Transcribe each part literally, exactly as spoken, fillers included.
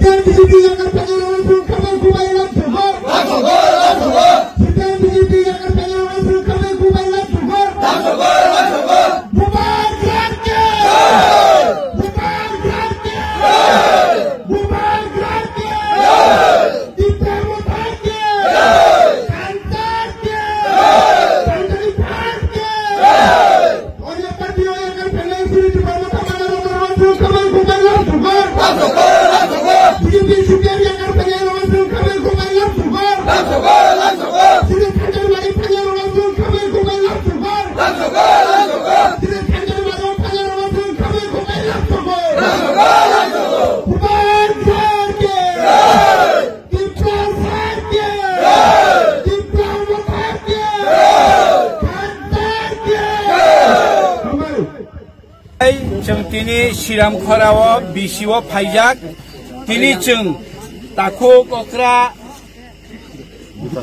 C P I M B J P yakar phainai rokno chwng khamai khumbai lam sogor. Lam sogor, lam sogor. C P I M B J P yakar phainai rokno chwng khamai khumbai lam sogor. Lam sogor, lam sogor. Bubagra ki! Jai! Bubagra ki! Jai! Bubagra ki! Jai! Tipra Motha ki! Jai! Santa ki! Jai! Santa ki! Jai! Ei, chwng tini Siram Khorao B C o phaijak. Tini chwng takhuk okra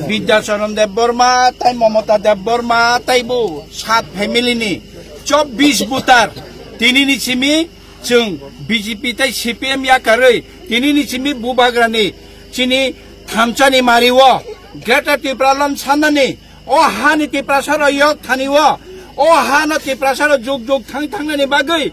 Bidyacharan Debbarma, tai Mamata Debbarma, tai bo sat family ni chobbish voter. Tini ni simi chwng B J P tai C P M yakarwi, tini ni simi Bubagrani chini thamchani mario Greater Tipraland sanani, o hani Tiprasa rok yok thani o, o hano Tiprasa rok juk juk thang thangnani bagwi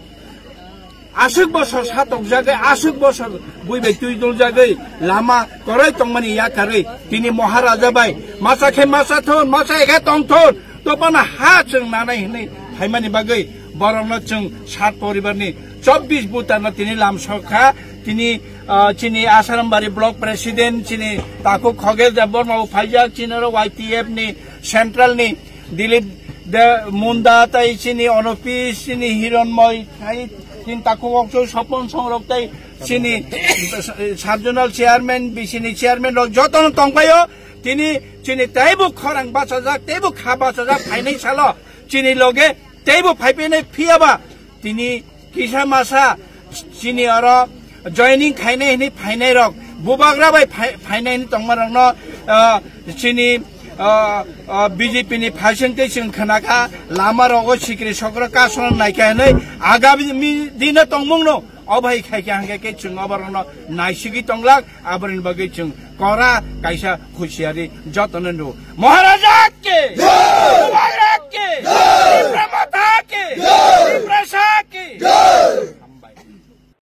aswk bosor satokjagwi, aswk bosor bui bai twi duljagwi lama kwrwi tongmani yakarwi tini Maharaja bai masa khe masa thun, masa ekha tong thun, topana ha chwng nanai hwnwi phaimani bagwi borokno chwng sat poribarni chobbish voterno tini lamsok kha. Tini, ah, chini Asarambari Block President chini takhuk Khogesh Debbarma bo phaijak, chini oro Y T F ni Central ni Dilip De Munda tai chini Onopis, chini Hironmoy, tai chini takhuk okchoi Sopon Songrok tai chini Sub-Zonal Chairman, B C ni Chairman rok jotono tongpaio. Tini chini teibo khorang bachajak, teibo kha bachajak, phainai salo chini loge teibo phaipainai phiyaba tini kisa masa chini oro joining khainai hwnwi phainai rok, Bubagra bai phai-, phainai hwnwi tongma rokno, ah, chini, ah, ah, B J P ni phaising tei chwng khwnakha lama rogo sikri sokro kasongo naikha hwnwi agami dino tongmungno obo hai khaikha hwnkhe khe chwng obo rokno naisigwi tonglak, aboni bagwi chwng kora kaisa husiari jotono nw. Maharaja ki! Jai! Bubagra ki! Jai! Tipra Motha ki! Jai! Tiprasa ki! Jai!